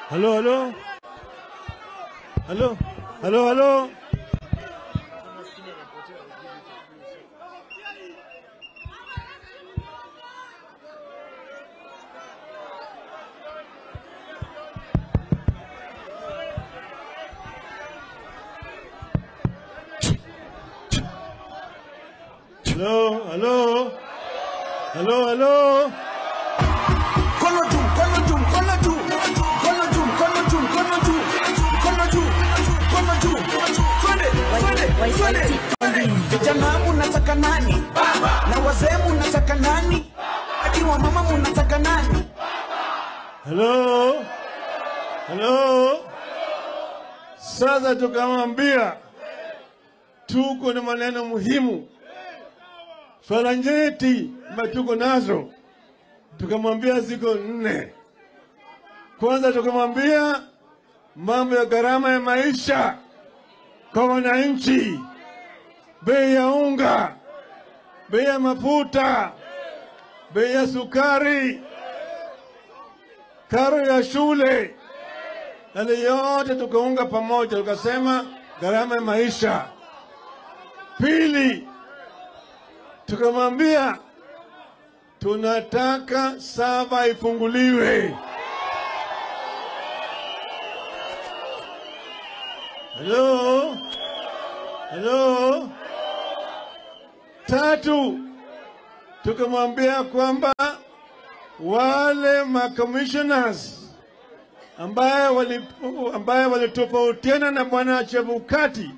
Hello, hello. Hello, hello, hello. Hello, hello. Hello, hello. Kono juu, kono juu, kono juu. Kono juu, kono juu, kono juu. Kono juu, kono juu. Twende, twende, twende, twende. Vijana munataka nani? Na wazee munataka nani? Hadi wa mama munataka nani? Hello. Hello. Sasa tukamwambia tuko na maneno muhimu. Swala nyeti tuko nazo. Tukamwambia ziko 4. Kwanza tukamwambia mambo ya gharama ya maisha kwa wananchi, bei ya unga, bei ya mafuta, bei ya sukari, karo ya shule. Yale yote tukaunga pamoja, tukasema gharama ya maisha. Pili, tukamwambia tunataka sava ifunguliwe. Hello? Hello? Tatu, tukamwambia kwamba wale ma-commissioners ambaye walitofautiana na Bwana Chebukati,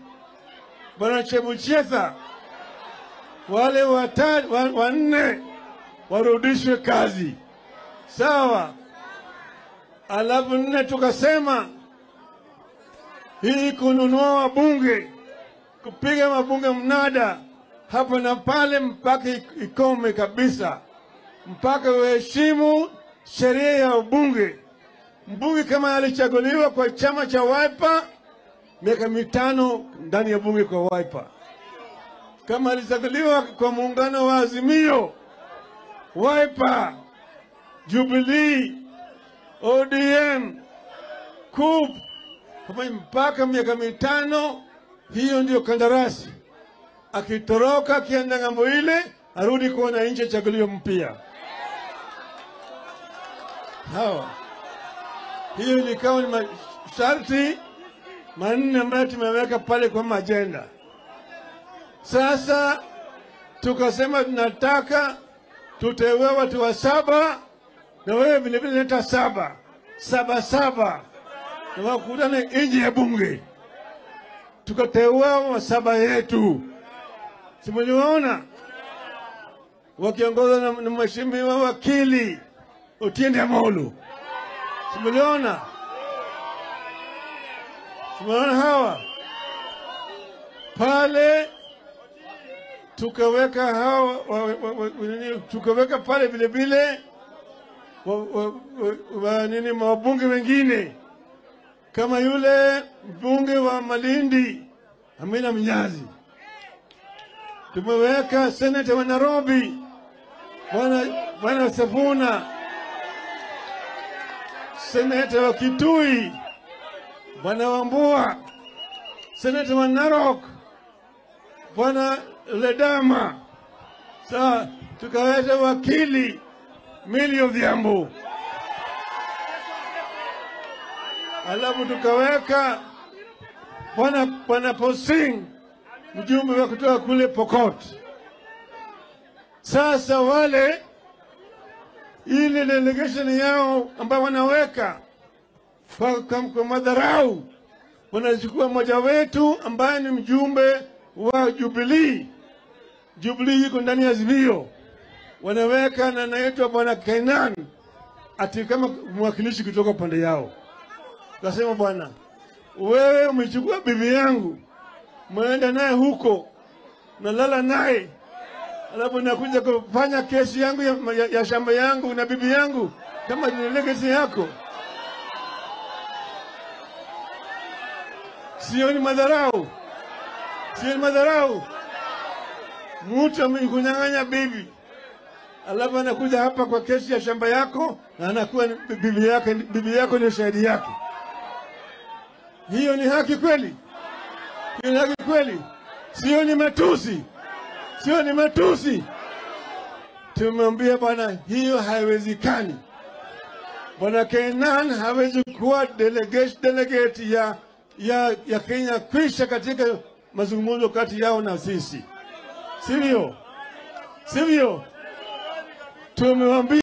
Bwana Chebuchetha, wale wanne warudishwe kazi. Sawa. Alafu 4 tukasema hii kununua wabunge, kupiga mabunge mnada hapa na pale mpaka ikome kabisa, mpaka uheshimu sheria ya ubunge. Mbunge kama alichaguliwa kwa chama cha Wiper, miaka 5 ndani ya bunge kwa Wiper. Kama alichaguliwa kwa muungano wa Azimio, Wiper, Jubilee, ODM, COOP, mpaka miaka 5, hiyo ndio kandarasi. Akitoroka akienda ng'ambo ile, arudi kwa wananchi achaguliwe mpya. Hawa. Hiyo ilikuwa ni masharti 4 ambayo tumeweka pale kwa agenda. Sasa tukasema tunataka tuteue watu wa 7 na wewe vile vile leta 7. 7 7. Na wakutane nje ya bunge. Tukateua wa 7 yetu. Si mliwaona? Wakiongozwa na mheshimiwa wakili Otiende Amolo. Si mliona? Si mliona hawa? Pale tukaweka hawa, tukaweka pale vile vile nini mabunge wengine kama yule mbunge wa Malindi Amina Mnyazi. Tumeweka senator wa Nairobi Bwana Safuna, senator wa Kitui Bwana Wambua, senator wa Narok Bwana Ledama. Sasa tukaweka wakili Millie Odhiambo. Alafu tukaweka Bwana Posing, mjumbe wa kutoka kule Pokot. Sasa wale ile delegation yao ambao wanaweka kwa madharau, wanachukua mmoja wetu ambaye ni mjumbe wa Jubilee. Jubilee yuko ndani ya Azimio. Wanaweka na anaitwa Bwana Kenan ati kama mwakilishi kutoka pande yao. Kasema bwana, wewe umechukua bibi yangu, umeenda naye huko, nalala naye, alafu nakuja kufanya kesi yangu ya shamba yangu na bibi yangu kama ni kesi yako. Sio ni madharau? Sio ni madharau? Mtu amekunyang'anya bibi, alafu anakuja hapa kwa kesi ya shamba yako na anakuwa bibi yako, bibi yako ni shahidi yake. Hiyo ni haki kweli? Hiyo ni haki kweli? Sio ni matusi? Sio ni matusi? Tumemwambia bwana, hiyo haiwezekani. Bwana Kenan hawezi kuwa delegate ya Kenya kwisha katika mazungumzo kati yao na sisi. Sivyo? Sivyo? Tumemwambia